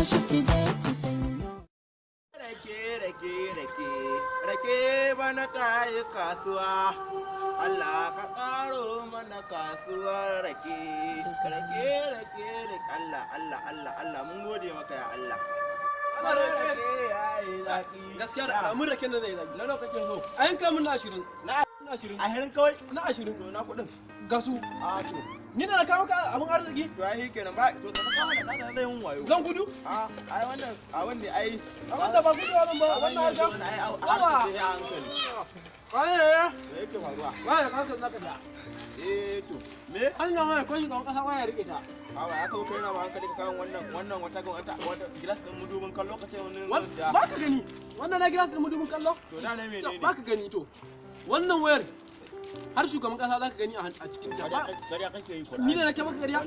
Tashi ki je ki sanyo. Rake, rake, rake, rake bana ta yi kasuwa. Allah ka ƙaro mana kasuwar rake, rake, rake, rake. Allah, Allah, Allah, Allah, mun gode maka ya Allah. Ana rake. Ya yi zaƙi. Gaskiya da alamun raken da zai zagi. Na nawa kake so? A yanka min na 20. Na Na 20. 20 kawai? Na 20. To na kuɗin. Ga su. A to. Ni da na kawo maka abin arziki. To ai kenan ba to ka kawo da ɗana zai yin wayo. Zan gudu? A ai wannan abin ne ai. Abin da ba gudu ba wannan harka. Ai harka ce a hankali. Wani ne? Me yake faruwa? Wani da kansa zaka da. Eh to me? An yi wani kwanci gaban kasa waya rike ta. A ba ya kawo kai na ba hankali ka kawo wannan wannan wata wata wata gilas din mudubin kallo ka ce wani. Ba ka gani. Wannan na gilas din mudubin kallo? To da ne menene? Ba ka gani to. Wannan wayar har shugaban kasa zaka gani a cikin ta. Kariya kake yi. Ni ne nake maka kariya?